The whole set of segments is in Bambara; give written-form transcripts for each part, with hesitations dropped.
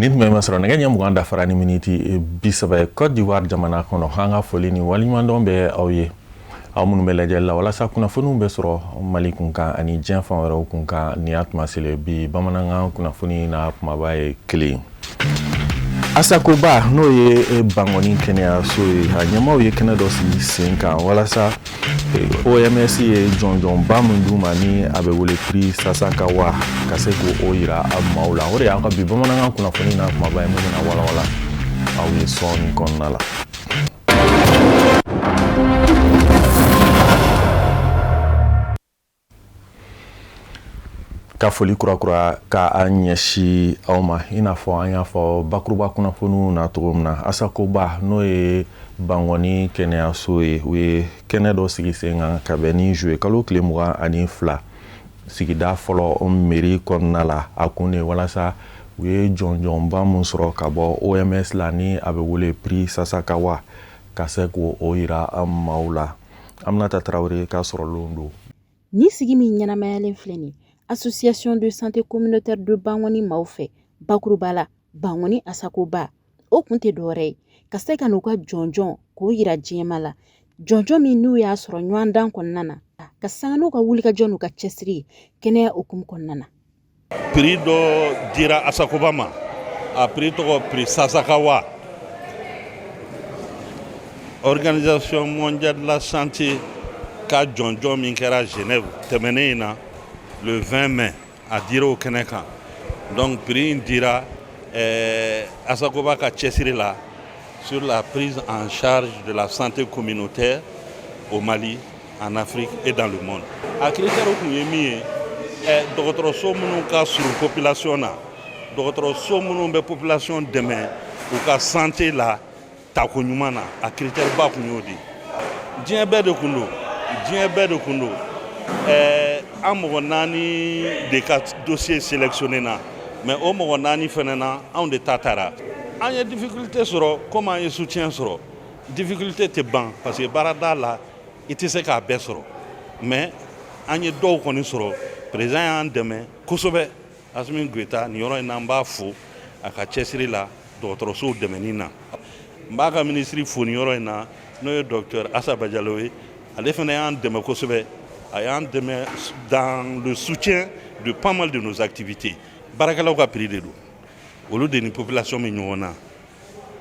Nin tun bɛ masɔrɔ nɛgɛ ɲɛ 20 dafara ni miniti 30 ye Côte d'Ivoire jamana kɔnɔ. An ka foli ni waleɲumandɔn bɛ aw ye, aw minnu bɛ lajɛli la walasa kunnafoniw bɛ sɔrɔ Mali kunkan ani diɲɛ fan wɛrɛw kunkan. Nin y'a tuma selen bi bamanankan kunnafoni na kumaba ye kelen. Asakoba, n'o ye Bankɔni kɛnɛyaso ye, a ɲɛmaaw ye kɛnɛ dɔ sigi sen kan walasa OMS ye jɔnjɔnba min d'u ma ni a bɛ wele prix Sasakawa, ka se k'o yira a maaw la. O de y'an ka bi bamanankan kunnafoni na kumaba ye, min bɛna walawala aw ye sɔɔni kɔnɔna la. Ka foli kurakura ka a ɲɛsin aw ma, i n'a fɔ an y'a fɔ bakuruba kunnafoniw na cogo min na, Asakoba, n'o ye Bankɔni kɛnɛyaso ye, u ye kɛnɛ dɔ sigi sen kan ka bɛn ni juillet kalo tile 22, sigida fɔlɔ mairie kɔnɔna la. A kun de walasa u ye jɔnjɔnba min sɔrɔ ka bɔ OMS la ni a bɛ wele prix Sasakawa, ka se k'o yira maaw la. Aminata Tarawele ka sɔrɔlenw don. Nin sigi min ɲɛnamayalen filɛ nin Association de santé communautaire de Bankɔni maaw fɛ, bakuruba la, Bankɔni Asakoba, o kun tɛ dɔwɛrɛ ye ka se ka n'u ka jɔnjɔn k'o yira diɲɛma la, jɔnjɔn min n'u y'a sɔrɔ ɲɔgɔndan kɔnɔna na, ka sanga n'u ka wulikajɔ n'u ka cɛsiri ye kɛnɛya hukumu kɔnɔna na. Prix dɔ dira Asakoba ma, a prix tɔgɔ prix Sasakawa. Organisation mondiale de la santé ka jɔnjɔn min kɛra Genève tɛmɛnen in na, le 20 mai, a dira o kɛnɛ kan. Donc prix in dira Asakoba ka cɛsiri la sur la prise en charge de la santé communautaire au Mali, en Afrique et dans le monde. A critère kun ye min ye, dɔgɔtɔrɔso minnu ka surun population na, dɔgɔtɔrɔso minnu bɛ population dɛmɛ u ka santé la tako ɲuman na, a critère ba kun y'o de ye. Diɲɛ bɛɛ de kun don, diɲɛ bɛɛ de kun don. An mɔgɔ naani de ka dossier sélectionné na, mais o mɔgɔ naani fɛnɛ na, anw de ta taara. An ye difficulté sɔrɔ comme an ye soutien sɔrɔ. Difficulté tɛ ban parce que baarada la, i tɛ se k'a bɛɛ sɔrɔ, mais an ye dɔw kɔni sɔrɔ. Président y'an dɛmɛ kosɛbɛ, Asimi Goyita. Nin yɔrɔ in na, n b'a fo a ka cɛsiri la dɔgɔtɔrɔsow dɛmɛni na. N b'a ka minisiri fo nin yɔrɔ in na, n'o ye docteur Asa Bajalo ye. Ale fana y'an dɛmɛ kosɛbɛ, a y'an dɛmɛ dans le soutien de pas mal de nos activités. Baarakɛlaw ka prix de don. Olu de ni population bɛ ɲɔgɔn na,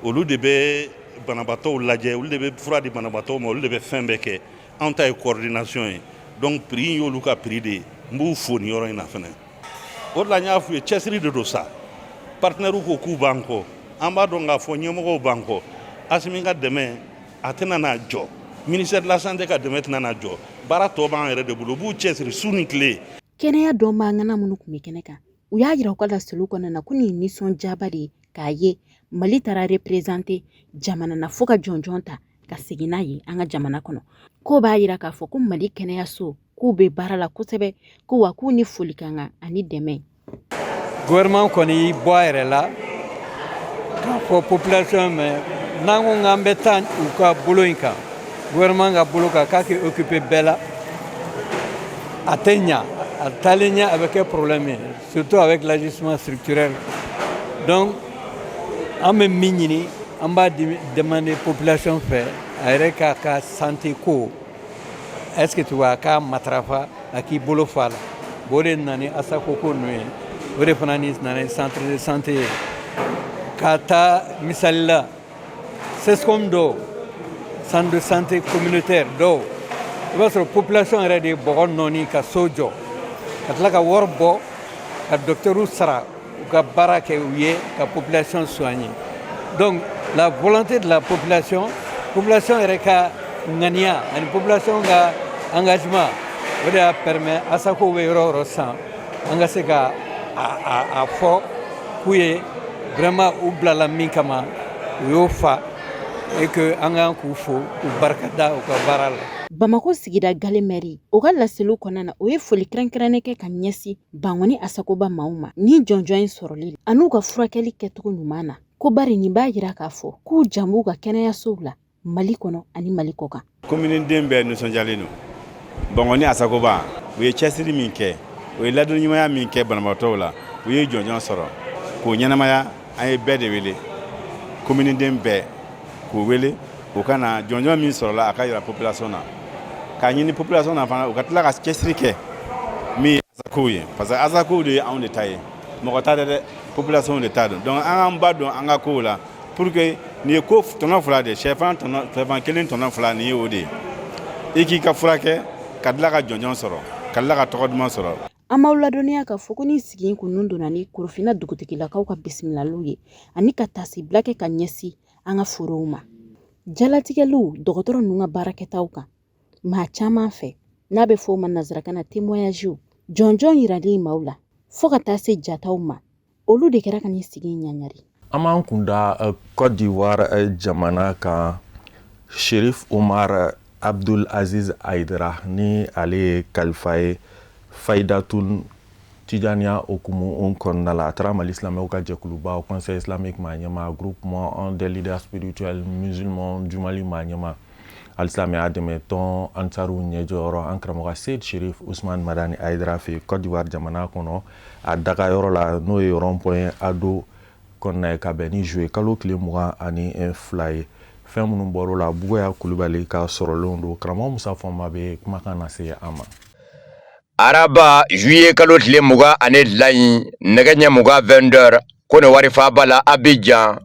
olu de bɛ banabaatɔw lajɛ, olu de bɛ fura di banabaatɔw ma, olu de bɛ fɛn bɛɛ kɛ. Anw ta ye coordination ye. Donc prix in y'olu ka prix de ye. N b'u fo nin yɔrɔ in na fɛnɛ. O de la n y'a f'u ye, cɛsiri de don sa. Partenaires ko k'u b'an kɔ, an b'a dɔn k'a fɔ ɲɛmɔgɔw b'an kɔ. Asimi ka dɛmɛ, a tɛna n'a jɔ. Ministère de la santé ka dɛmɛ tɛna n'a jɔ. Baara tɔ b'an yɛrɛ de bolo. U b'u cɛsiri su ni tile. Kɛnɛya dɔnbaa ŋana minnu tun bɛ kɛnɛ kan, u y'a yira u ka laseliw kɔnɔna na ko nin ye nisɔndiyaba de ye k'a ye Mali taara représenter jamana na fo ka jɔnjɔn ta ka segin n'a ye an ka jamana kɔnɔ, k'o b'a yira k'a fɔ ko Mali kɛnɛyaso k'u bɛ baara la kosɛbɛ, ko wa k'u ni foli ka kan ani dɛmɛ. Gouvernement kɔni y'i bɔ a yɛrɛ la k'a fɔ population mais n'an ko k'an bɛ taa u ka bolo in kan, gouvernement ka bolo kan, k'a k'i occuper bɛɛ la, a tɛ ɲa. A taalen ɲɛ, a bɛ kɛ problème ye, surtout avec l'ajustement structurel. Donc an bɛ min ɲini, an b'a demander population fɛ, a yɛrɛ k'a ka santé ko, est ce que tu vois, a k'a matarafa, a k'i bolo fa la. Bon, o de nana ni Asako ko ninnu ye, o de fana ni nana ni centre de santé ye. Ka taa misali la, CSCOM dɔw, centre de santé communautaire dɔw, i b'a sɔrɔ population yɛrɛ de ye bɔgɔ nɔɔni ka so jɔ, ka tila ka wari bɔ ka docteurw sara u ka baara kɛ u ye ka population soigner. Donc la volonté de la population, population yɛrɛ ka ŋaniya ani population ka engagement, o de y'a permet Asako bɛ yɔrɔ o yɔrɔ san, an ka se ka a fɔ k'u ye vraiment u bilala min kama, u y'o fa, et que an kan k'u fo, k'u barikada u ka baara la. Bamako sigida gale mɛri, o ka laseliw kɔnɔna na, o ye foli kɛrɛnkɛrɛnnen kɛ ka ɲɛsin Bankɔni Asakoba maaw ma ni jɔnjɔn in sɔrɔli la an'u ka furakɛli kɛcogo ɲuman na, ko bari nin b'a yira k'a fɔ k'u jan b'u ka kɛnɛyasow la Mali kɔnɔ ani Mali kɔ kan. Komininden bɛɛ nisɔndiyalen don. Bankɔni Asakoba, u ye cɛsiri min kɛ, u ye ladonɲumanya min kɛ banabaatɔw la, u ye jɔnjɔn sɔrɔ k'o ɲɛnamaya. An ye bɛɛ de wele, komininden bɛɛ k'u wele u ka na jɔnjɔn min sɔrɔla, a ka yira population na, k'a ɲini population na fana u ka tila ka cɛsiri kɛ min ye Asakow ye, parce que Asakow de ye anw de ta ye, mɔgɔ ta tɛ dɛ, population de ta don. Donc an k'an ba don an ka kow la pour que nin ye ko tɔnɔ fila de ye, sɛfan tɔnɔ, sɛfan kelen tɔnɔ fila, nin ye o de ye. I k'i ka furakɛ ka tila ka jɔnjɔn sɔrɔ, ka tila ka tɔgɔ duman sɔrɔ. An b'aw ladɔnniya k'a fɔ ko ni sigi in kun donna ni Korofina dugutigilakaw ka bisimilaliw ye ani ka taasibila kɛ ka ɲɛsin an ka forow ma, jalatigɛliw dɔgɔtɔrɔ ninnu ka baarakɛtaw kan maa caman fɛ, n'a bɛ fɔ o ma nansarakan na témoignagew, jɔnjɔn yirali maaw la fo ka taa se jataw ma, olu de kɛra ka nin sigi in ɲaɲari. An b'an kun da Côte d'Ivoire jamana kan. Sherif Omar Abdul Aziz Aidara, ni ale ye kalifa ye Faidatul Tijaniya hukumu kɔnɔna la, a taara Mali silamɛw ka jɛkuluba Conseil islamique maa ɲɛma, Groupement des leaders spirituels musulmans du Mali maa ɲɛma, alisilamɛya dɛmɛ tɔn Ansaru ɲɛjɔyɔrɔ, an karamɔgɔ Seyid Sherif Usman Madani Aidara fɛ Côte d'Ivoire jamana kɔnɔ, a dagayɔrɔ la, n'o ye rond point Ado kɔnɔna ye, ka bɛn ni juillet kalo tile 22 ye. Fɛn minnu bɔr'o la, Bugoya Kulubali ka sɔrɔlenw don. Karamɔgɔ Musa Fɔnba bɛ kumakan lase an ma. Araba juillet kalo tile 22 in, nɛgɛ ɲɛ 20, 20h, Kɔnɔwari faaba la Abidjan,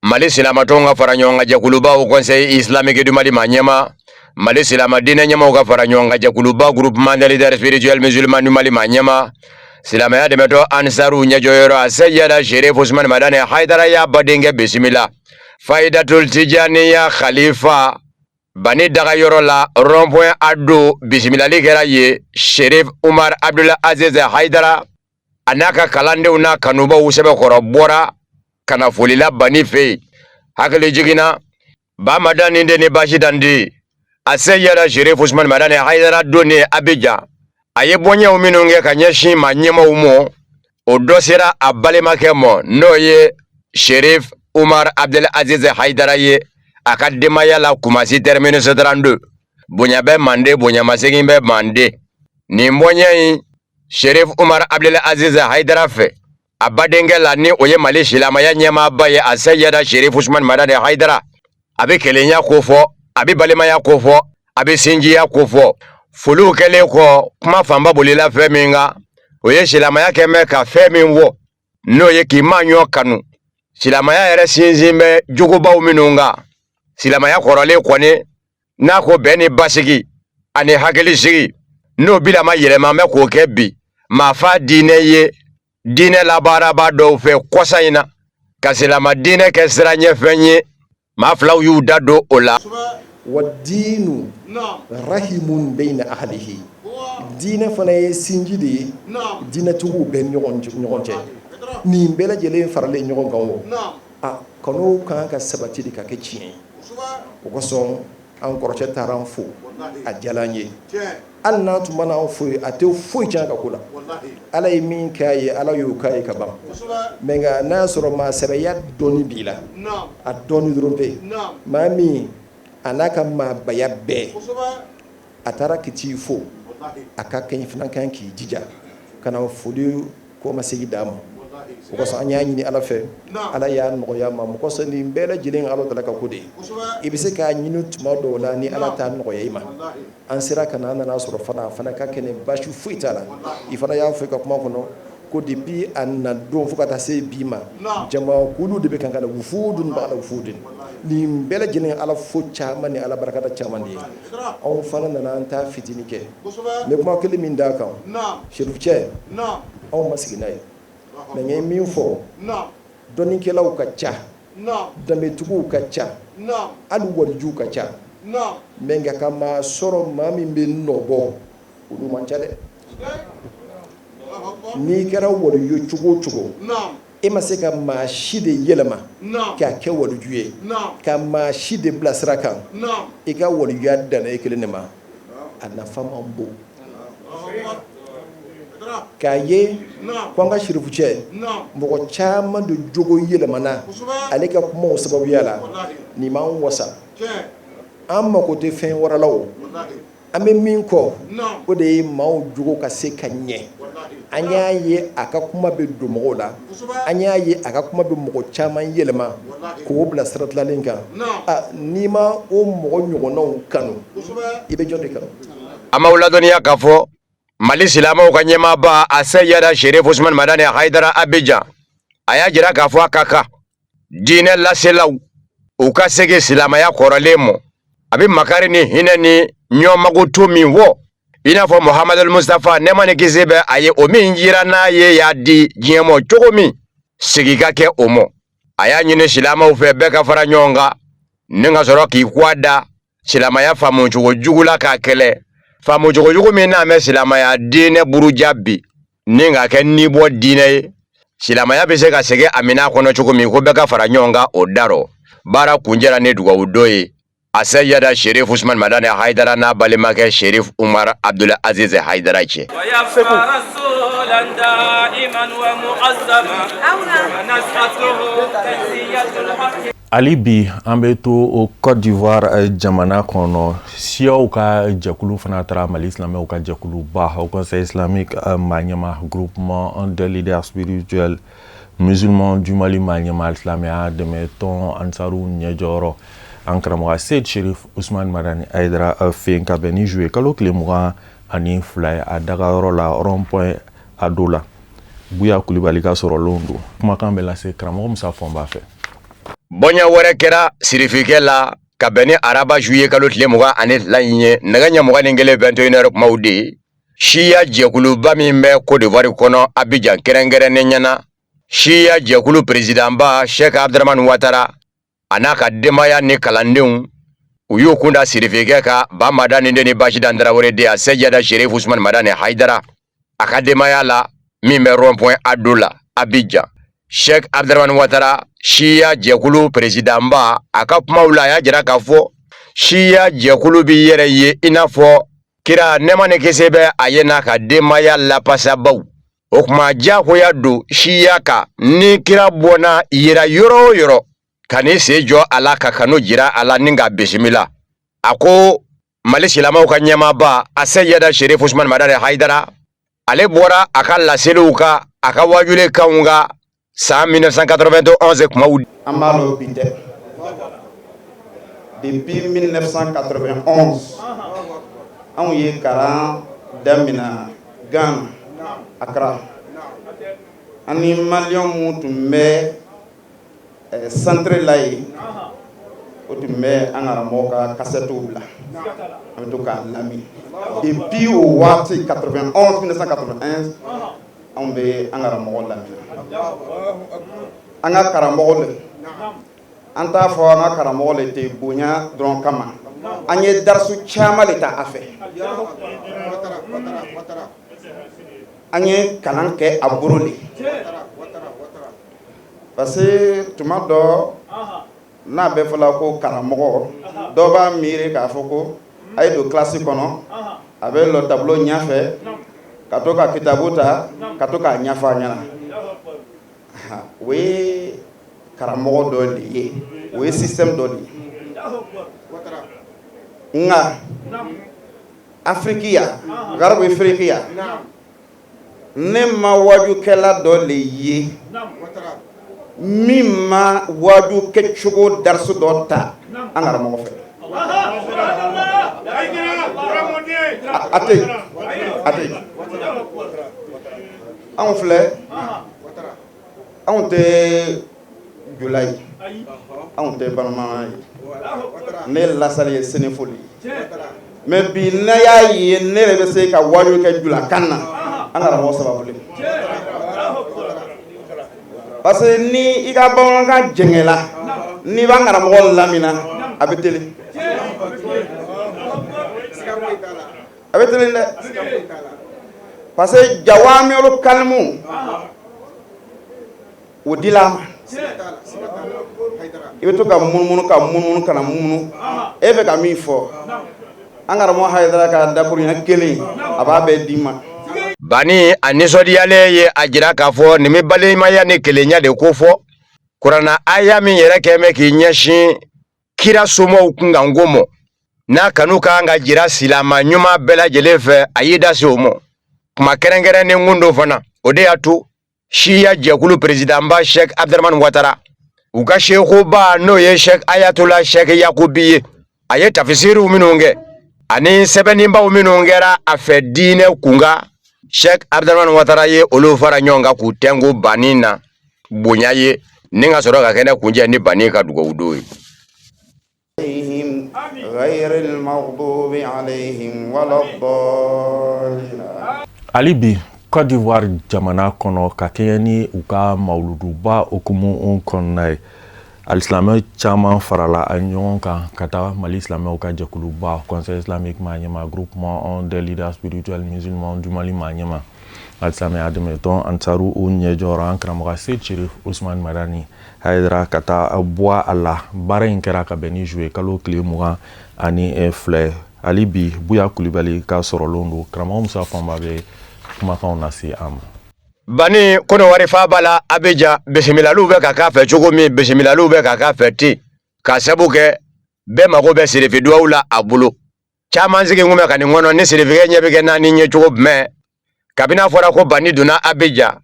Mali silamatɔnw ka fara ɲɔgɔn kan jɛkuluba Conseil islamique du Mali maa ɲɛma, Mali silama diinɛ ɲɛmaw ka fara ɲɔgɔn kan jɛkuluba Groupement des leaders spirituels musulmans du Mali maa ɲɛma, silamɛya dɛmɛtɔn Ansaru ɲɛjɔyɔrɔ a Seyida Sherif Usman Madani Hayidara y'a badenkɛ bisimila Fayidatul Tijaniya Khalifa Bani dagayɔrɔ la rond point Ado. Bisimilali kɛra yen. Sherif Umar Abdul Aziz Hayidara a n'a ka kalandenw n'a kanubaw sɛbɛkɔrɔ bɔra ka na foli la Bani fɛ yen. Hakili jiginna ba Madani den ni baasi dan di a Seyida Sherif Usman Madani Hayidara donnen Abidjan, a ye bɔɲɛw minnu kɛ ka ɲɛsin maa ɲɛmaw ma, o dɔ sera a balimakɛ ma, n'o ye Sherif Umar Abdel Aziz Hayidara ye, a ka denbaya la Kumasi terminus 32. Bonya bɛ mande, bonyamasegin bɛ mande. Nin bɔɲɛ in Sherif Umar Abdel Aziz Hayidara fɛ a badenkɛ la, ni o ye Mali silamaya ɲɛmaaba ye a Seyida Sherif Usman Madani Hayidara, a bɛ kelenya ko fɔ, a bɛ balimaya ko fɔ, a bɛ sinjiya ko fɔ. Foliw kɛlen kɔ, kuma fanba bolila fɛn min kan, o ye silamaya kɛn bɛ ka fɛn min wɔ, n'o ye k'i maa ɲɔ kanu. Silamaya yɛrɛ sinsin bɛ jogobaw minnu kan, silamaya kɔrɔlen kɔni n'a ko bɛn ni basigi ani hakilisigi, n'o bilama yɛlɛma bɛ k'o kɛ bi maafa diinɛ ye, diinɛ labaaraba dɔw fɛ kɔsa in na, ka silama diinɛ kɛ siranɲɛfɛn ye. Maa filaw y'u da don o la. Wa diinu rahimun bayna ahlihi, diinɛ fana ye sinji de ye diinɛtigiw bɛɛ ni ɲɔgɔn cɛ. Nin bɛɛ lajɛlen faralen ɲɔgɔn kan, o a kanu kan ka sabati de ka kɛ tiɲɛ ye. O kosɔn an kɔrɔcɛ taara an fo, a diyara an ye. Hali n'a tun ma n'an fo, a tɛ foyi tiɲɛ ka ko la. Ala ye min k'a ye, Ala y'o k'a ye ka ban. Mais nka n'a y'a sɔrɔ maa sɛbɛya dɔɔni b'i la, a dɔɔni dɔrɔn pe, maa min a n'a ka maabaya bɛɛ a taara ka t'i fo, a ka kɛ fana kan k'i jija ka na foli kɔmasegin d'a ma. O kosɔn an y'a ɲini Ala fɛ, Ala y'a nɔgɔya ma. Mɔgɔ sɔn nin bɛɛ lajɛlen Ala taala ka ko de ye. I bɛ se k'a ɲini tuma dɔw la, ni Ala t'a nɔgɔya i ma. An sera ka na, an nana sɔrɔ fana a fana ka kɛnɛ, baasi foyi t'a la. I fana y'a fɔ i ka kuma kɔnɔ ko depuis a na don fo ka taa se bi ma, jamakulu de bɛ kan ka na, wufudun ba'da wufudun. Nin bɛɛ lajɛlen Ala fo caman ni Ala barakada caman de ye. Anw fana nana an ta fitinin kɛ. N bɛ kuma kelen min d'a kan, Serifucɛ, anw ma sigi n'a ye, mais n ye min fɔ, dɔnnikɛlaw ka ca, danbetigiw ka ca, hali walijuw ka ca, mais nka ka maa sɔrɔ, maa min bɛ nɔ bɔ, olu man ca dɛ. N'i kɛra waliju ye cogo o cogo, e ma se ka maa si de yɛlɛma k'a kɛ waliju ye, ka maa si de bila sira kan, i ka walijuya danna e kelen de ma, a nafa man bon. K'a ye ko an ka sirifucɛ, mɔgɔ caman de jogo yɛlɛmana ale ka kumaw sababuya la. Nin b'an wasa, an mako tɛ fɛn wɛrɛ la. O an bɛ min kɔ, o de ye maaw jogo ka se ka ɲɛ. An y'a ye a ka kuma bɛ don mɔgɔw la, an y'a ye a ka kuma bɛ mɔgɔ caman yɛlɛma k'o bila sira tilalen kan. N'i ma o mɔgɔ ɲɔgɔnnaw kanu, i bɛ jɔn de kanu? An b'aw ladɔnniya k'a fɔ Mali silamɛw ka ɲɛmaaba Aseyida Serif Usumani Madani Hayidara Abijan, a y'a jira k'a fɔ a ka kan diinɛ laselaw u ka segin silamɛya kɔrɔlen mɔ. A bɛ makari ni hinɛ ni ɲɔgɔn min fɔ, i n'a fɔ Muhamadu Mustafa, nɛɛma ni kisi bɛ a ye, o min jira n'a ye y'a di diɲɛ mɔ cogo min, sigi ka kɛ o mɔ. A y'a ɲini silamɛw fɛ, bɛɛ ka fara ɲɔgɔn kan ni ka sɔrɔ k'i kɔ da silamɛya faamucogo jugu la k'a kɛlɛ, faamucogo jugu min n'a bɛ silamɛya diinɛ buruja bi ni k'a kɛ nibɔ diinɛ ye. Silamɛya bɛ se ka segin a minɛn kɔnɔ cogo min, ko bɛɛ ka fara ɲɔgɔn kan o darɔ. Baara kuncɛra ni dugawu don ye Aseyida Serif Usumani Madani Hayidara n'a balimakɛ Serif Umar Abdul Aziz Hayidara cɛ. Hali bi an bɛ to o Côte d'Ivoire jamana kɔnɔ. Siyaw ka jɛkulu fana taara Mali silamɛw ka jɛkuluba Haut Conseil islamique maa ɲɛmaa, groupement des leaders spirituels musulmans du Mali maa ɲɛmaa, silamɛya dɛmɛ tɔn Ansaru ɲɛjɔyɔrɔ, an karamɔgɔ Seyid Sherif Usman Madani Hayidara fɛ yen, ka bɛn ni juillet kalo tile 22 ye, a dagayɔrɔ la, rond point Ado la. Buya Kulibali ka sɔrɔlenw don. Kumakan bɛ lase karamɔgɔ Musa Fɔnba fɛ. Bɔɲɛ wɛrɛ kɛra sirifikɛ la ka bɛn ni araba juillet kalo tile 22 in ye, nɛgɛ ɲɛ 21, 21 heures kumaw de ye. Siya jɛkuluba min bɛ Côte d'Ivoire kɔnɔ, Abidjan kɛrɛnkɛrɛnnenya na, siya jɛkulu perezidanba Sɛki Abdramani Watara a n'a ka denbaya ni kalandenw, u y'u kun da sirifikɛ ka Ba Madani den ni Basidan Tarawele den Aseyida Serif Usumani Madani Hayidara a ka denbaya la min bɛ rond point Ado la Abidjan. Sheikh Abdramani Watara, siya jɛkulu perezidanba, a ka kumaw la, a y'a jira k'a fɔ siya jɛkulu b'i yɛrɛ ye i n'a fɔ kira, nɛɛma ni kisi bɛ a ye, n'a ka denbaya lapasabaw. O tuma diyagoya don siya kan, ni kira bɔnna yera yɔrɔ o yɔrɔ, ka n'i sen jɔ a la, ka kanu jira a la ni k'a bisimila. A ko Mali silamɛw ka ɲɛmaaba Aseyida Serif Usumani Madani Hayidara, ale bɔra a ka laseliw kan, a ka wajulikanw kan san 1991 kumaw. An b'a lɔn bi tɛ, depuis 1991 anw ye kalan damina Ghana, Accra. An ni maliyɛn mun tun bɛ centre la yen, o tun bɛ an karamɔgɔ ka kasɛtiw bila, an bɛ to k'a lamɛn. Depuis o waati 91, 1991, anw bɛ an karamɔgɔ lamɛn. An ka karamɔgɔ le, an t'a fɔ an ka karamɔgɔ le tɛ bonya dɔrɔn kama, an ye darisu caman de ta a fɛ, an ye kalan kɛ a bolo de, parce que tuma dɔ n'a bɛ fɔla ko karamɔgɔ, dɔ b'a miiri k'a fɔ ko a ye don kilasi kɔnɔ, a bɛ lɔ tableau ɲɛfɛ ka to ka kitabu ta ka to k'a ɲɛfɔ a ɲɛna. O ye karamɔgɔ dɔ de ye, o ye système dɔ de ye. Nka Afiriki yan, Garibu Afiriki yan, ne ma wajukɛla dɔ le ye min ma waju kɛcogo darisu dɔ ta an karamɔgɔ fɛ. A tɛ yen, a tɛ yen. Anw filɛ, anw tɛ jula ye, anw tɛ bamanan ye, ne lasali ye senefo le ye. Mais bi n'a y'a ye ne yɛrɛ bɛ se ka waju kɛ julakan na, an karamɔgɔ sababu le, parce que ni i ka bamanankan jɛngɛla, n'i b'an karamɔgɔ lamina, a bɛ teli, a bɛ teli dɛ, parce que jawamiul kalimu o dila a ma. I bɛ to ka munumunu ka munumunu ka na munumunu, e bɛ ka min fɔ, an karamɔgɔ Hayidara ka dakuruɲɛ kelen, a b'a bɛɛ d'i ma. Bani a nisɔndiyalen ye a jira k'a fɔ nin bɛ balimaya ni kelenya de ko fɔ. Kuranna aya min yɛrɛ kɛn bɛ k'i ɲɛsin kira somɔgɔw kunkanko mɔ, n'a kanu ka kan ka jira silama ɲuman bɛɛ lajɛlen fɛ, a y'i da se o mɔ. Kuma kɛrɛnkɛrɛnnen kun don fana, o de y'a to siya jɛkulu perezidanba Sheikh Abdramane Ouattara, u ka sekuba n'o ye Sheikh Ayatollah Sheikh Yakubi ye, a ye tafisiriw minnu kɛ ani sɛbɛnnibaw minnu kɛra a fɛ diinɛ kunkan, Sheikh Abdramane Ouattara ye olu fara ɲɔgɔn kan k'u tɛnku banni na bonya ye, ni ka sɔrɔ ka kɛnɛ kuncɛ ni banni ka dugawu don ye. Hali bi Côte d'Ivoire jamana kɔnɔ, ka kɛɲɛ ni u ka mawuluduba hukumu kɔnɔna ye, alisilamɛ caman farala a ɲɔgɔn kan ka taa Mali silamɛw ka jɛkuluba Conseil islamique maa ɲɛma, groupement des leaders spirituels musulmans du Mali maa ɲɛma, alisilamɛya dɛmɛtɔn Ansaru u ɲɛjɔyɔrɔ, an karamɔgɔ Seyid Cherif Ousmane Madani Hayidara ka taa bɔ a la. Baara in kɛra ka bɛn ni juillet kalo tile 22. Hali bi Buya Kulibali ka sɔrɔlen don. Karamɔgɔ Musa Fɔnba bɛ kumakanw lase an ma. Bani Kɔnɔwari faaba la Abijan, bisimilaliw bɛ ka k'a fɛ cogo min, bisimilaliw bɛ ka k'a fɛ ten, k'a sabu kɛ bɛɛ mago bɛ sirifi duwawu la a bolo. Caman sigi kun bɛ ka nin kɔnɔ ni sirifikɛ ɲɛ bɛ kɛ naani ye cogo jumɛn. Kabini a fɔra ko Bani donna Abijan,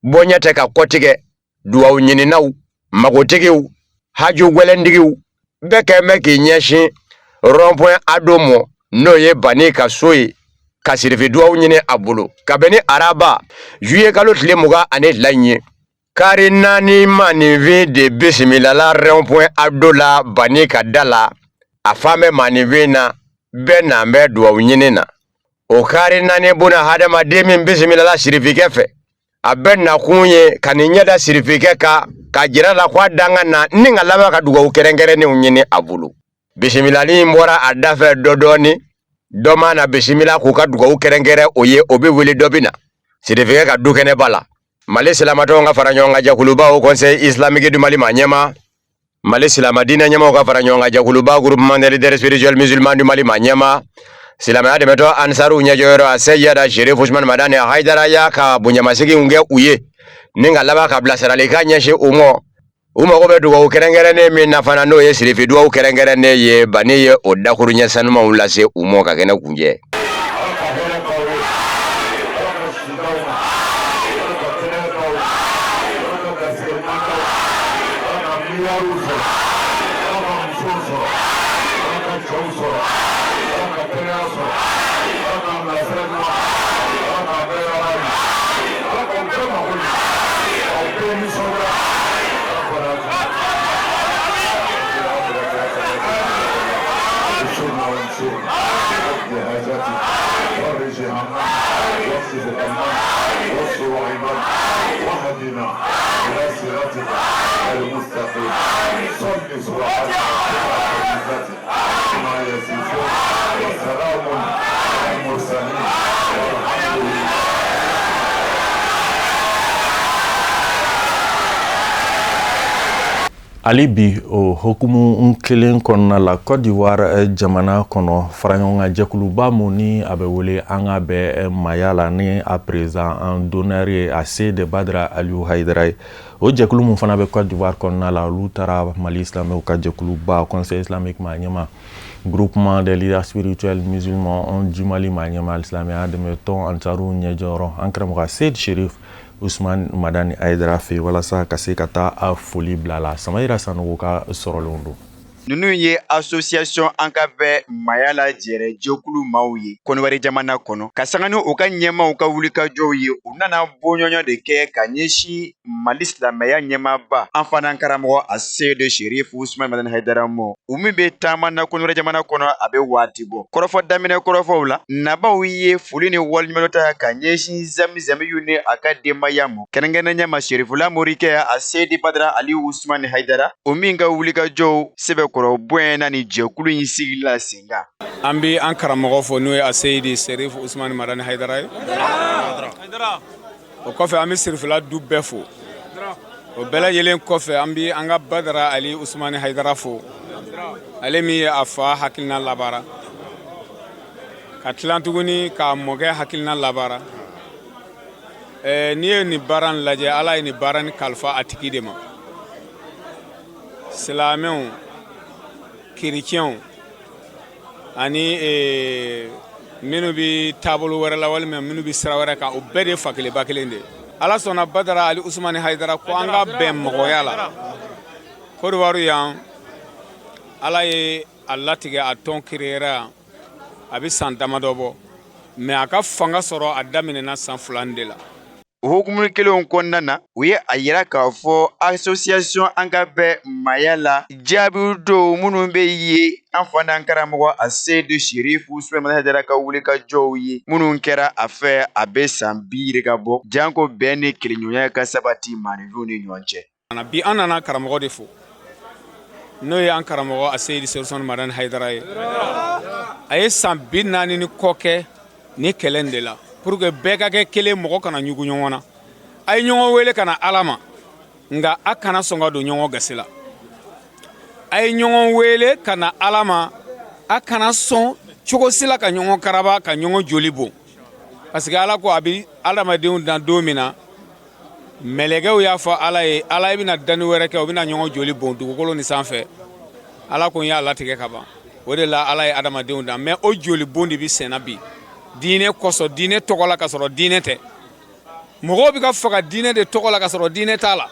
bɔɲɛ tɛ ka kɔtigɛ. Duwawu ɲininaw, magotigiw, haju gwɛlɛntigiw bɛɛ kɛn bɛ k'i ɲɛsin rond-point Ado mɔ, n'o ye Bani ka so ye, ka sirifi duwawu ɲini a bolo. Ka bɛn ni araba juillet kalo tile 22 in ye, kari naani maaninfin de bisimilala rond-point Ado la Bani ka da la. A fan bɛ maaninfin na, bɛɛ n'an bɛ duwawu ɲini na. O kari naani buna hadamaden min bisimilala sirifikɛ fɛ, a bɛɛ nakun ye ka nin ɲɛda sirifikɛ kan k'a jira la ko a dankan na, ni ka laban ka dugawu kɛrɛnkɛrɛnnenw ɲini a bolo. Bisimilali in bɔra a da fɛ dɔ dɔɔni, dɔ mana bisimila k'u ka dugawu kɛrɛnkɛrɛn o ye, o bɛ wele, dɔ bɛ na sirifikɛ ka du kɛnɛba la. Mali silamatɔnw ka fara ɲɔgɔn kan jɛkuluba Haut Conseil islamique du Mali maa ɲɛma, Mali silama diinɛ ɲɛmaaw ka fara ɲɔgɔn kan jɛkuluba groupement des leaders spirituels musulmans du Mali maa ɲɛma, silamɛya dɛmɛtɔn Ansaru ɲɛjɔyɔrɔ a Seyida Cherif Ousmane Madani Hayidara y'a ka bonyamaseginw kɛ u ye, ni ka laban ka bilasiralikan ɲɛsin u ma. U mago bɛ dugawu kɛrɛnkɛrɛnnen min na fana, n'o ye sirifi dugawu kɛrɛnkɛrɛnnen ye, Bani ye o dakuruɲɛ sanumanw lase u ma ka kɛnɛ kuncɛ. Hali bi o hukumu kelen kɔnɔna la, Côte d'Ivoire jamana kɔnɔ, faraɲɔgɔnkan jɛkuluba mun ni a bɛ wele an ka bɛɛ maaya la, ni a président d'honneur ye a Seyid Badara Aliyu Hayidara ye, o jɛkulu mun fana bɛ Côte d'Ivoire kɔnɔna la, olu taara Mali silamɛw ka jɛkuluba Conseil islamique maa ɲɛma, groupement des leaders spirituels musulmans du Mali maa ɲɛma, silamɛya dɛmɛtɔn Ansaru ɲɛjɔyɔrɔ, an karamɔgɔ Seyid Cherif Ousmane Madani Hayidara fɛ, walasa ka se ka taa a foli bila la. Samayira Sanogo ka sɔrɔlenw don. Ninnu ye association an ka bɛɛ maaya la jɛrɛ jɛkulu maaw ye Kɔnɔwari jamana kɔnɔ, ka sanga ni u ka ɲɛmaaw ka wulikajɔw ye. U nana bɔɲɔgɔn de kɛ ka ɲɛsin Mali silamɛya ɲɛmaaba, an fana karamɔgɔ a Seyidi Cherif Ousmane Madani Hayidara mɔ, u min bɛ taama na Kɔnɔwari jamana kɔnɔ a bɛ waati bɔ. Kɔrɔfɔ daminɛ kɔrɔfɔw la, nabaw ye foli ni waleɲumandɔn ta ka ɲɛsin Zamizamiyu ni a ka denbaya mɔ, kɛrɛnkɛrɛnnenya ma Serifula morikɛ a Seyidi Badara Ali Usumani Hayidara, o min ka wulikajɔw sɛbɛkɔrɔ bonyana ni jɛkulu in sigili la sen kan. An bɛ an karamɔgɔ fo, n'o ye a Seyidi Serif Usumani Madani Hayidara ye. O kɔfɛ, an bɛ Serifula du bɛɛ fo. O bɛɛ lajɛlen kɔfɛ, an bɛ an ka Badara Ali Usumani Hayidara fo, ale min ye a fa hakilina labaara, ka tila tuguni k'a mɔkɛ hakilina labaara. N'i ye nin baara in lajɛ, Ala ye nin baara nin kalifa a tigi de ma. Silamɛw, kerecɛnw ani Minnu bɛ taabolo wɛrɛ la walima minnu bɛ sira wɛrɛ kan, o bɛɛ de ye fa kelen ba kelen de ye. Ala sɔnna, Badara Ali Usumani Hayidara ko an ka bɛn mɔgɔya la. Kodiwari yan, Ala ye a latigɛ, a tɔn créera yan a bɛ san damadɔ bɔ, mais a ka fanga sɔrɔ a daminɛna san 2 de la. O hukumu kelenw kɔnɔna na, u ye a yira k'a fɔ association An ka bɛn maaya la jaabiw don minnu bɛ ye an fa n'an karamɔgɔ a Seyidu Serifu Usumani Hayidara ka wulikajɔw ye minnu kɛra a fɛ a bɛ san bi yirika bɔ, janko bɛn ni kelenɲɔgɔnya ka sabati maaninfinw ni ɲɔgɔn cɛ. Bi an nana karamɔgɔ de fo, n'o ye an karamɔgɔ a Seyidi Usumani Madani Hayidara ye. A ye san 40 ni kɔ kɛ ni kɛlɛ de la pour que bɛɛ ka kɛ kelen, mɔgɔ kana ɲugu ɲɔgɔn na. A ye ɲɔgɔn wele ka na Ala ma, nka a kana sɔn ka don ɲɔgɔn gasi la. A ye ɲɔgɔn wele ka na Ala ma, a kana sɔn cogo si la ka ɲɔgɔn karaba, ka ɲɔgɔn joli bon, parce que Ala ko a bɛ adamadenw dan don min na, mɛlɛkɛw y'a fɔ Ala ye: Ala, i bɛna danni wɛrɛ kɛ, u bɛna ɲɔgɔn joli bon dugukolo ni sanfɛ. Ala ko n y'a latigɛ ka ban. O de la Ala ye adamadenw dan, mais o joli bon de bɛ senna bi diinɛ kosɔn, diinɛ tɔgɔ la ka sɔrɔ diinɛ tɛ. Mɔgɔw bɛ ka faga diinɛ de tɔgɔ la ka sɔrɔ diinɛ t'a la.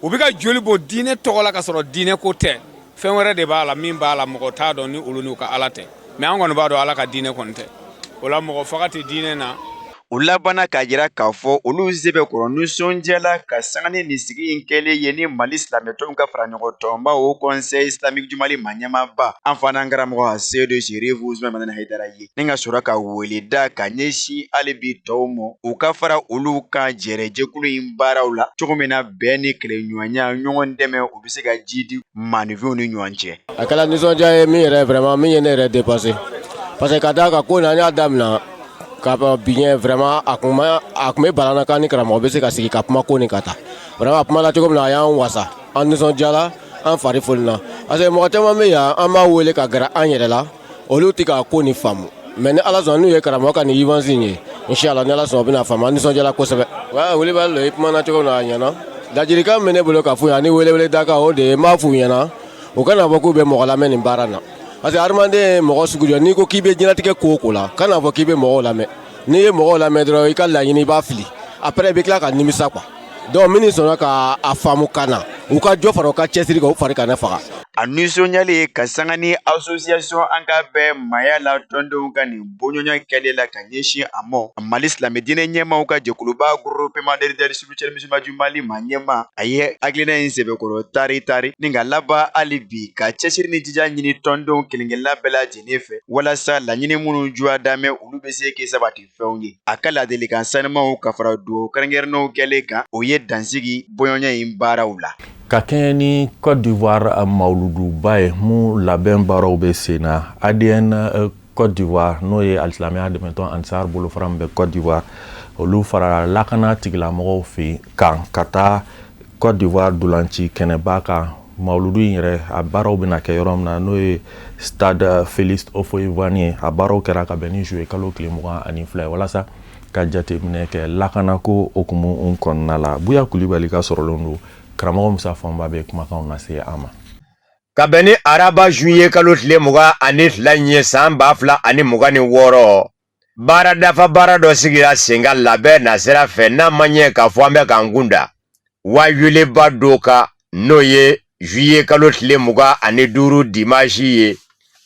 U bɛ ka joli bɔn diinɛ tɔgɔ la ka sɔrɔ diinɛ ko tɛ. Fɛn wɛrɛ de b'a la min b'a la, mɔgɔ t'a dɔn ni olu n'u ka Ala tɛ. Mais an kɔni b'a dɔn Ala ka diinɛ kɔni tɛ o la, mɔgɔ faga tɛ diinɛ na. U labanna k'a jira k'a fɔ olu sɛbɛkɔrɔ nisɔndiyala ka sanga ni nin sigi in kɛlen ye ni Mali silamɛtɔnw ka faraɲɔgɔn tɔnba Haut Conseil Islamique du Mali maa ɲɛmaaba, an fa n'an karamɔgɔ Seyidu Serifu Usumani Madani Hayidara ye, ni ka sɔrɔ ka wele da ka ɲɛsin hali bi tɔw ma, u ka fara olu kan jɛrɛjɛkulu in baaraw la cogo min na bɛn ni kelenɲɔgɔnya, ɲɔgɔn dɛmɛ, u bɛ se ka ji di maaninfinw ni ɲɔgɔn cɛ. A kɛra nisɔndiya ye min yɛrɛ, vraiment min ye ne yɛrɛ dépassé, parce que ka d'a kan ko in an y'a daminɛ ka bi ɲɛ, vraiment a kun ma a kun bɛ bala na k'an ni karamɔgɔ bɛ se ka sigi ka kuma ko nin ka taa. Vraiment a kumana cogo min na, a y'an wasa, an nisɔndiyara, an fari fonina, parce que mɔgɔ caman bɛ yan, an b'a wele ka gɛrɛ an yɛrɛ la, olu tɛ ka ko nin faamu. Mais ni Ala sɔnna, n'u ye karamɔgɔ ka nin image in ye, inshallah ni Ala sɔnna, u bɛna faamu. An nisɔndiyara kosɛbɛ. Wa wulibali don, i kumana cogo min na, a ɲɛna. Ladilikan min bɛ ne bolo ka f'u ye ani welewele dakan, o de ye n b'a f'u ɲɛna, u kana fɔ k'u bɛ mɔgɔ lamɛn nin baara na, parce que hadamaden ye mɔgɔ sugu jɔ. N'i ko k'i bɛ diɲɛlatigɛ ko o ko la, kana fɔ k'i bɛ mɔgɔw lamɛn. N'i ye mɔgɔw lamɛn dɔrɔn, i ka laɲini i b'a fili, après i bɛ tila ka nimisa quoi. Donc minnu sɔnna ka a faamu ka na, u ka jɔ fara u ka cɛsiri kan, u fari kana faga. A nisɔndiyalen ka sanga ni association An ka bɛn maaya la tɔndenw ka nin bɔɲɔgɔnya kɛlen la ka ɲɛsin a ma, Mali silamɛ diinɛ ɲɛmaaw ka jɛkuluba Groupement des leaders spirituels musulmans du Mali maa ɲɛmaa, a ye hakilina in sɛbɛkɔrɔ tari tari ni ka laban hali bi ka cɛsiri ni jija ɲini tɔndenw kelenkelenna bɛɛ lajɛlen fɛ, walasa laɲini minnu juwa danmɛ, olu bɛ se k'i sabati fɛnw ye. A ka ladilikan sanumanw ka fara dugawu kɛrɛnkɛrɛnnenw kɛlen kan, o ye dansigi bɔɲɔgɔnya in baaraw la. Ka kɛɲɛ ni Côte d'Ivoire mawuluduba ye mun labɛn baaraw bɛ sen na, ADN Côte d'Ivoire, n'o ye alisilamɛya dɛmɛtɔn Ansar bolofara min bɛ Côte d'Ivoire, olu fara lakana tigilamɔgɔw fɛ kan ka taa Côte d'Ivoire dolanci kɛnɛba kan, mawuludu in yɛrɛ a baaraw bɛna kɛ yɔrɔ min na, n'o ye Stade Félix Houphouët-Boigny ye. A baaraw kɛra ka bɛn ni juillet kalo tile 22 ye, walasa ka jateminɛ kɛ lakanako hukumu kɔnɔna la. Buya Kulibali ka sɔrɔlen don, karamɔgɔ Musa Fɔnba bɛ kumakanw lase an ma. Ka bɛn ni araba juillet kalo tile 22 in ye san 2026, baara dafa baara dɔ sigira sen kan labɛn nasira fɛ, n'a ma ɲɛ k'a fɔ an bɛ k'an kun da waajuliba dɔ kan, n'o ye juillet kalo tile 25 dimanche ye,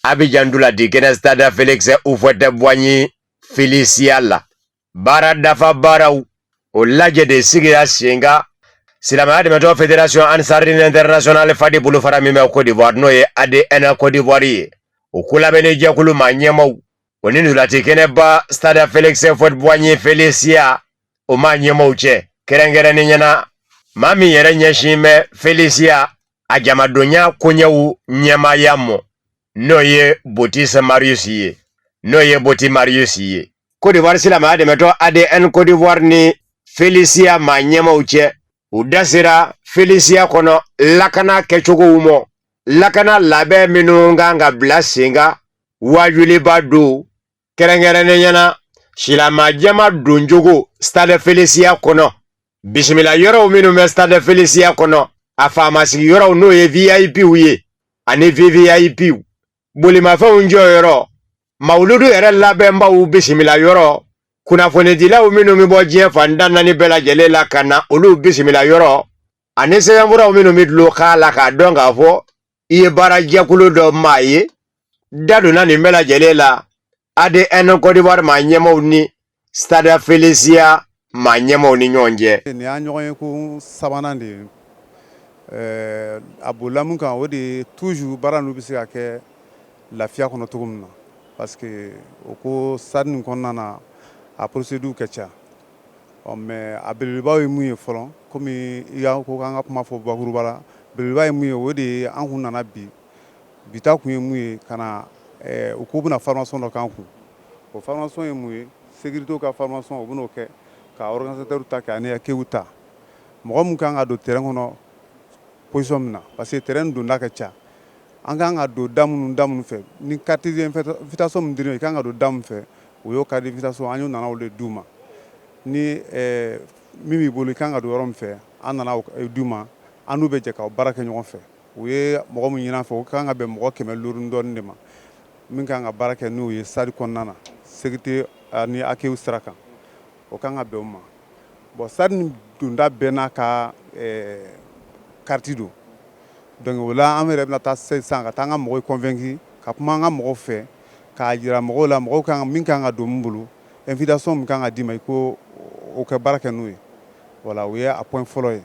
Abidjan ntolaci kɛnɛ Stade Félix Houphouët-Boigny Félicia la. Baara dafa baaraw o lajɛ de sigira sen kan silamɛya dɛmɛtɔn Fédération Ansardine Internationale Fadi bolofara min bɛ Côte d'Ivoire, n'o ye ADN Côte d'Ivoire ye, o kolabɛnni jɛkulu maa ɲɛmaaw, o ni ntolaci kɛnɛba Stade Félix Houphouët-Boigny Félicia o maa ɲɛmaaw cɛ, kɛrɛnkɛrɛnnenya na maa min yɛrɛ ɲɛsin bɛ Félicia a jamadonya koɲɛw ɲɛmaaya mɔ, n'o ye Botis Marius ye, n'o ye Boti Marius ye. Côte d'Ivoire silamɛya dɛmɛtɔn ADN Côte d'Ivoire ni Félicia maa ɲɛmaaw cɛ, u da sera Félicia kɔnɔ lakana kɛcogow mɔ, lakana labɛn minnu kan ka bila sen kan waajuliba don, kɛrɛnkɛrɛnnenya na silamɛ jama doncogo Stade Félicia kɔnɔ, bisimila yɔrɔw minnu bɛ Stade Félicia kɔnɔ, a faamasigi yɔrɔw n'o ye VIPw ye ani VVIPw, bolimafɛnw jɔyɔrɔ, Mawuludu yɛrɛ labɛnbaw bisimila yɔrɔ, kunnafonidilaw minnu bɛ bɔ diɲɛ fan tan naani bɛɛ lajɛlen la ka na olu bisimila yɔrɔ, ani sɛbɛnfuraw minnu bɛ dulon k'a la k'a dɔn k'a fɔ i ye baarajɛkulu dɔ maa ye, da donna nin bɛɛ lajɛlen la ADN Côte d'Ivoire maa ɲɛmaaw ni Stade Félicien maa ɲɛmaaw ni ɲɔgɔn cɛ. Nin y'an ɲɔgɔn ye ko sabanan de ye. A bolila mun kan, o de ye toujours baara ninnu bɛ se ka kɛ lafiya kɔnɔ cogo min na, parce que o ko stade nin kɔnɔna na, a procédure ka ca. Ɔ mais a belebelebaw ye mun ye fɔlɔ, komi i y'a ko k'an ka kuma fɔ bakuruba la, belebeleba ye mun ye, o de ye an kun nana bi. Bi ta kun ye mun ye, ka na u k'u bɛna formation dɔ k'an kun. O formation ye mun ye? Sécurité ka formation, u bɛn'o kɛ ka organisateur ta kɛ ani accueil ta, mɔgɔ min kan ka don terrain kɔnɔ position min na, parce que terrain donda ka ca. An kan ka don da minnu da minnu fɛ, ni carte d'invitation min dir'i ma, i kan ka don da min fɛ, o y'o carte d'invitation, an y'o nana o de d'u ma. Ni min b'i bolo, i kan ka don yɔrɔ min fɛ, an nana o d'u ma. An n'u bɛ jɛ ka baara kɛ ɲɔgɔn fɛ. U ye mɔgɔ min ɲini an fɛ, o kan ka bɛn mɔgɔ 500 dɔɔnin de ma, min kan ka baara kɛ n'o ye stade kɔnɔna na, sécurité ani accueil sira kan, o kan ka bɛn o ma. Bon, stade nin donda bɛɛ n'a ka carte don. Donc o la, an yɛrɛ bɛna taa sisan ka taa an ka mɔgɔw convaincu, ka kuma an ka mɔgɔw fɛ, k'a jira mɔgɔw la mɔgɔw kan min kan ka don min bolo, invitation min kan ka d'i ma, i ko o kɛ baara kɛ n'o ye. Voilà, o ye a point fɔlɔ ye.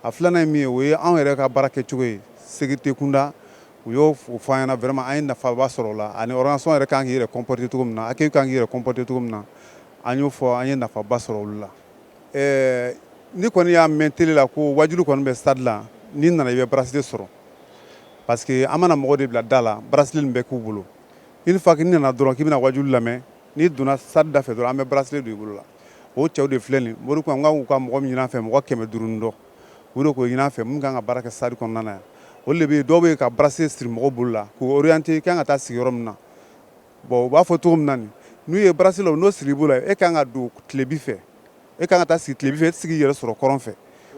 A filanan ye min ye, o ye anw yɛrɛ ka baara kɛcogo ye sécurité kunda. U y'o fɔ an ɲɛna, vraiment an ye nafaba sɔrɔ o la. Ani organisation yɛrɛ kan k'i yɛrɛ comporter cogo min na, accueil kan k'i yɛrɛ comporter cogo min na, an y'o fɔ, an ye nafaba sɔrɔ olu la. Ni kɔni y'a mɛn télé la ko wajulu kɔni bɛ stade la, n'i nana, i bɛ bracelet sɔrɔ, parce que an mana mɔgɔ de bila da la, bracelet nin bɛ k'u bolo. Une fois que n'i nana dɔrɔn k'i bɛna wajulu lamɛn, n'i donna stade da fɛ dɔrɔn, an bɛ bracelet don i bolo la. O cɛw de filɛ nin mori ko an k'u ka mɔgɔ min ɲini an fɛ, mɔgɔ 500 ni dɔ, o de k'o ɲini an fɛ, mun kan ka baara kɛ stade kɔnɔna na yan. Olu de bɛ yen, dɔw bɛ yen ka bracelet siri mɔgɔw bolo la k'u orienter i kan ka taa sigi yɔrɔ min na. Bon, u b'a fɔ cogo min na nin, n'u ye bracelet n'o siri i bolo la, e kan ka don tilebi fɛ, e kan ka taa sigi tilebi fɛ, e tɛ se k'i yɛrɛ sɔrɔ kɔrɔn fɛ.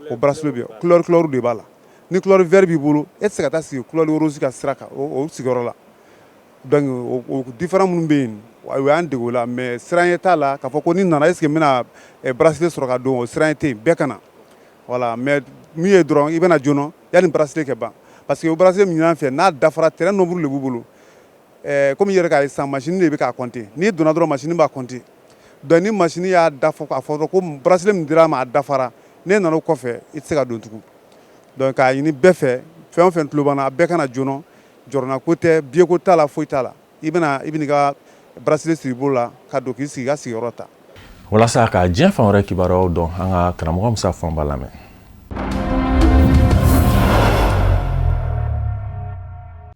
O bracelet bɛ yen, couleur couleur de b'a la. Ni couleur vert b'i bolo, e tɛ se ka taa sigi couleur rose ka sira kan o sigiyɔrɔ la. Donc o différent minnu bɛ yen, o y'an dege o la. Mais siran ye t'a la k'a fɔ ko ni nana, est ce que n bɛna bracelet sɔrɔ ka don? O siran tɛ yen, bɛɛ ka na. Voilà, mais min ye dɔrɔn, i bɛna joona yanni bracelet kɛ ban, parce que o bracelet min ɲini an fɛ, n'a dafara, terrain nombre de b'u bolo. Komi i yɛrɛ k'a ye sisan, machine de bɛ k'a compter. N'i donna dɔrɔn, machine b'a compter. Donc ni machine y'a dafa k'a fɔ dɔrɔn ko bracelet min dira a ma, a dafara, n'e nana o kɔfɛ, i tɛ se ka don tugun. Donc k'a ɲini bɛɛ fɛ, fɛn o fɛn tulo b'an na, a bɛɛ ka na joona. Jɔrɔna ko tɛ, billet ko t'a la, foyi t'a la. I bɛna, i bɛn'i ka bracelet siri i bolo la ka don k'i sigi i ka sigiyɔrɔ ta. Walasa ka diɲɛ fan wɛrɛ kibaruyaw dɔn, an ka karamɔgɔ Musa Fɔnba lamɛn.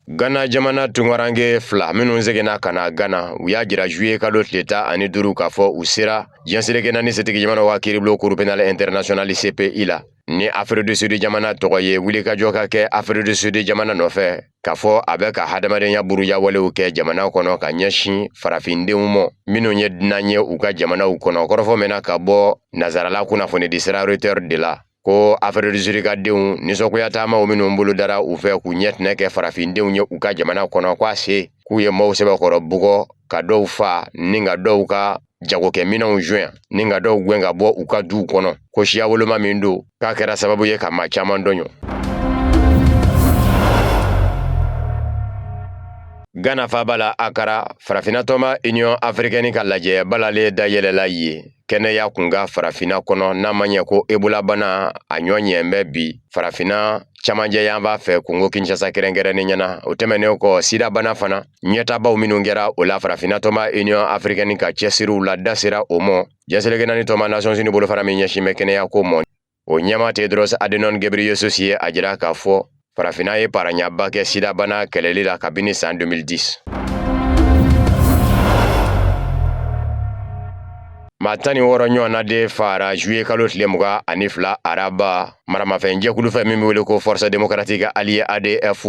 Gana jamana tunkaranke fila minnu seginna ka na Gana, u y'a jira juillet kalo tile 15 k'a fɔ u sera diɲɛ seleke naani setigi jamanaw ka kiiribulon Cour pénale internationale CPI la ni Afrique du Sud jamana tɔgɔ ye. Wulikajɔ ka kɛ Afrique du Sud jamana nɔfɛ k'a fɔ a bɛ ka hadamadenya burujawalew kɛ jamana kɔnɔ ka ɲɛsin farafindenw ma minnu ye dunan ye u ka jamanaw kɔnɔ. Kɔrɔfɔ mɛnna ka bɔ nazarala kunnafonidi sira Reuters de la ko Afrique du Sud ka denw nisɔngoya taamaw minnu bolodara u fɛ k'u ɲɛ tɛnɛ kɛ farafindenw ye u ka jamana kɔnɔ, k'a se k'u ye maaw sɛbɛkɔrɔ bugɔ, ka dɔw fa, ni ka dɔw ka jagokɛminɛnw jonya, ni ka dɔw gɛn ka bɔ u ka duw kɔnɔ, ko siya woloma min don, k'a kɛra sababu ye ka maa caman dɔɲɔ. Gana faaba la Akara, farafinna tɔnba Union africaine ka lajɛba lale dayɛlɛla yen kɛnɛya kunkan farafinna kɔnɔ, n'a ma ɲɛ ko Ebola bana a ɲɔ ɲɛ bɛ bi farafinna camancɛ yanfan fɛ, Kongo Kinshasa kɛrɛnkɛrɛnnen ɲɛna. O tɛmɛnen kɔ, sida bana fana ɲɛtabaw minnu kɛra o la farafinna tɔnba Union africaine ka cɛsiriw la, da sera o mɔ. Diɲɛ seleke naani tɔnba Nations Unies bolofara min ɲɛsin bɛ kɛnɛya ko mɔ, o ɲɛmaa Tedros Adhanom Ghebreyesus ye a jira k'a fɔ farafinna ye paraɲaba kɛ sidabana kɛlɛli la kabini san 2010. Maa 16 ɲɔgɔnna de faara juillet kalo tile 22 araba maramafɛn jɛkulu fɛ min bɛ wele ko Force démocratique alliée ADF.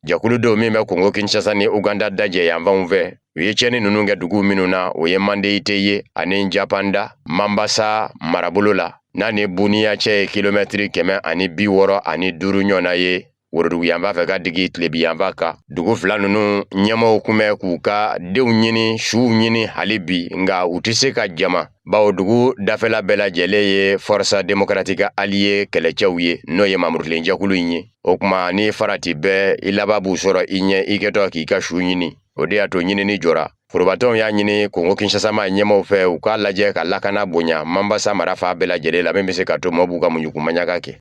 Jɛkulu don min bɛ Kongo Kinshasa ni Uganda dajɛ yanfanw fɛ. U ye tiɲɛni ninnu kɛ dugu minnu na, o ye Mandeite ye ani Japanda Mambasa marabolo la, n'a ni Buniya cɛ ye kilomɛtiri 165 ɲɔgɔnna ye. Woroduguyanfan fɛ ka digi tilebiyanfan kan. Dugu fila ninnu ɲɛmaaw kun bɛ k'u ka denw ɲini, suw ɲini hali bi, nka u tɛ se ka jama, bawo dugu dafɛla bɛɛ lajɛlen ye Force démocratique alliée kɛlɛcɛw ye, n'o ye mamurutilenjɛkulu in ye. O tuma ni farati bɛɛ i laban b'u sɔrɔ i ɲɛ i kɛtɔ k'i ka su ɲini. O de y'a to ɲinini jɔra. Forobatɔnw y'a ɲini Kongo Kinshasa maa ɲɛmaaw fɛ u k'a lajɛ ka lakana bonya Mambasa mara fan bɛɛ lajɛlen la, min bɛ se ka to maaw b'u ka muɲuku maɲaka kɛ.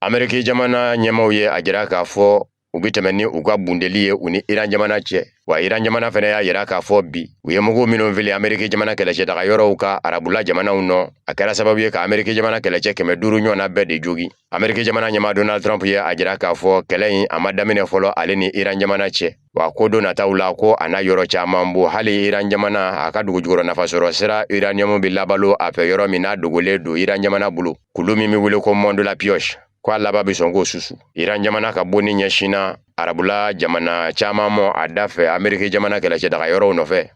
Ameriki jamana ɲɛmaaw ye a jira k'a fɔ u bɛ tɛmɛ ni u ka bundeli ye u ni Iran jamana cɛ. Wa Iran jamana fana y'a jira k'a fɔ bi u ye mugu minnu fili Ameriki jamana kɛlɛcɛdaga yɔrɔw kan arabula jamanaw nɔ, a kɛra sababu ye ka Ameriki jamana kɛlɛcɛ 500 ɲɔgɔnna bɛɛ de jogin. Ameriki jamana ɲɛmaa Donald Trump ye a jira k'a fɔ kɛlɛ in a ma daminɛ fɔlɔ ale ni Iran jamana cɛ. Wa ko don nataw la ko a na yɔrɔ caman bon, hali Iran jamana a ka dugujukɔrɔ nafasɔrɔ sira uranium bɛ labalo a fɛ yɔrɔ min n'a dogolen don Iran jamana bolo, kulu min bɛ wele ko Mont de la Pioche, ko a laban bɛ sɔn k'o susu. Iran jamana ka bonni ɲɛsinna arabula jamana caman mɔ a da fɛ Ameriki jamana kɛlɛcɛdaga yɔrɔw nɔfɛ.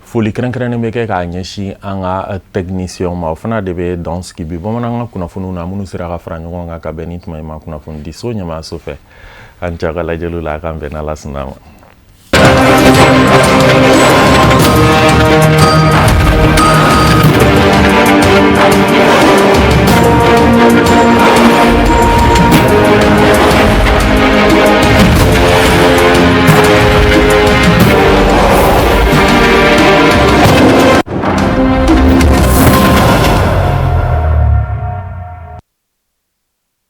Foli kɛrɛnkɛrɛnnen bɛ kɛ k'a ɲɛsin an ka technicien ma, o fana de bɛ dan sigi bi bamanankan kunnafoniw na minnu sera ka fara ɲɔgɔn kan ka bɛn ni tuma in ma kunnafonidiso ɲɛmaayaso fɛ. An cɛ ka lajɛliw la, a k'an bɛn n'Ala sɔnna ma.